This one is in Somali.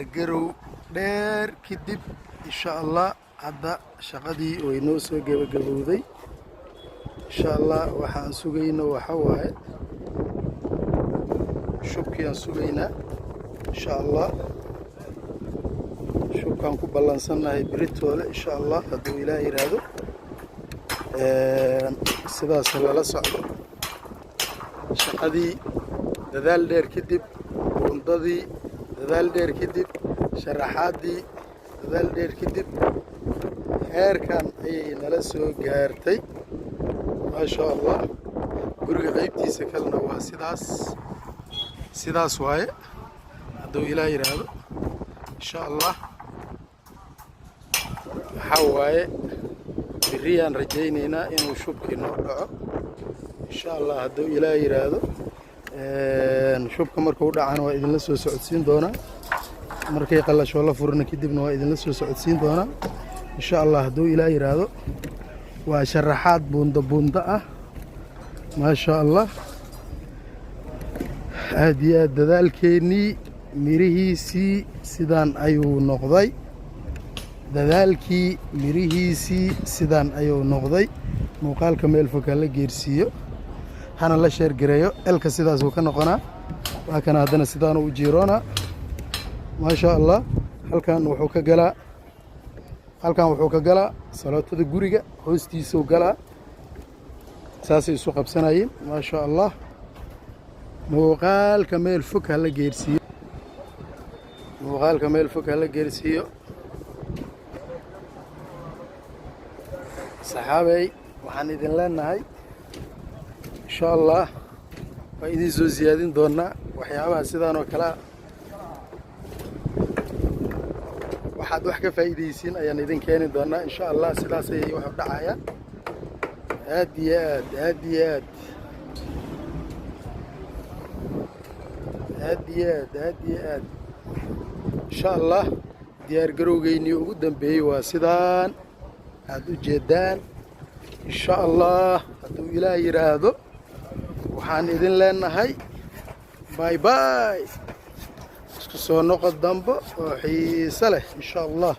Diyaargarow dheer kadib, insha Allah, hadda shaqadii way noo soo gebagabowday. Insha Allah, waxaan sugayno waxa waaye shubkii aan sugaynaa. Insha Allah, shubkaan ku ballansannahay beritoole, insha Allah, hadduu Ilaah yidhaahdo. Sidaas lala socdo. Shaqadii dadaal dheer kadib, buundadii dadaal dheer kadib, sharaxaaddii dadaal dheer kadib, heerkan ayay nala soo gaartay, maasha Allah. Guriga qaybtiisa kalena waa sidaas, sidaas waaye, hadduu Ilaah yidhaahdo. Insha Allah, waxaa waaye berriyaan rajaynaynaa inuu shubkii noo dhaco, insha Allah, hadduu Ilaah yidhaahdo. Shubka markuu dhacana waa idinla soo socodsiin doonaa. Markay qalashoo la furana kadibna waa idinla soo socodsiin doonaa, insha Allah, hadduu Ilaah yidhaahdo. Waa sharaxaad buunda buunda ah, maasha Allah. Aad iyo aad dadaalkeennii mirihiisii sidaan ayuu noqday. Dadaalkii mirihiisii sidaan ayuu noqday. Muuqaalka meel fog ha la geersiiyo, hana la share gareeyo. Elka sidaasuu ka noqonaa. Waa kana haddana sidaanuu u jiiroonaa, maasha Allah. Halkan wuxuu ka galaa, halkan wuxuu ka galaa salootada guriga hoostiisuu galaa. Saasay isu qabsanayeen, maasha Allah. Muuqaalka meel fog ha la geersiiyo, muuqaalka meel fog ha la geersiiyo. Saxaabey, waxaan idin leenahay, insha Allah, waa idin soo siyaadin doonaa waxyaabaha sidaan oo kalea. Waxaad wax ka faa'iidaysiin ayaan idin keeni doonaa, insha Allah. Sidaas ayay wax u dhacayaan. Aad iyo aad, aad iyo aad, aad iyo aad, aad iyo aad. Insha Allah, diyaar garowgeynii ugu dambeeyey waa sidaan aad u jeedaan, insha Allah, hadduu Ilaah yidhaahdo. Waxaan idin leenahay bye bye, isku soo noqod dambo oo xiise leh, insha Allah.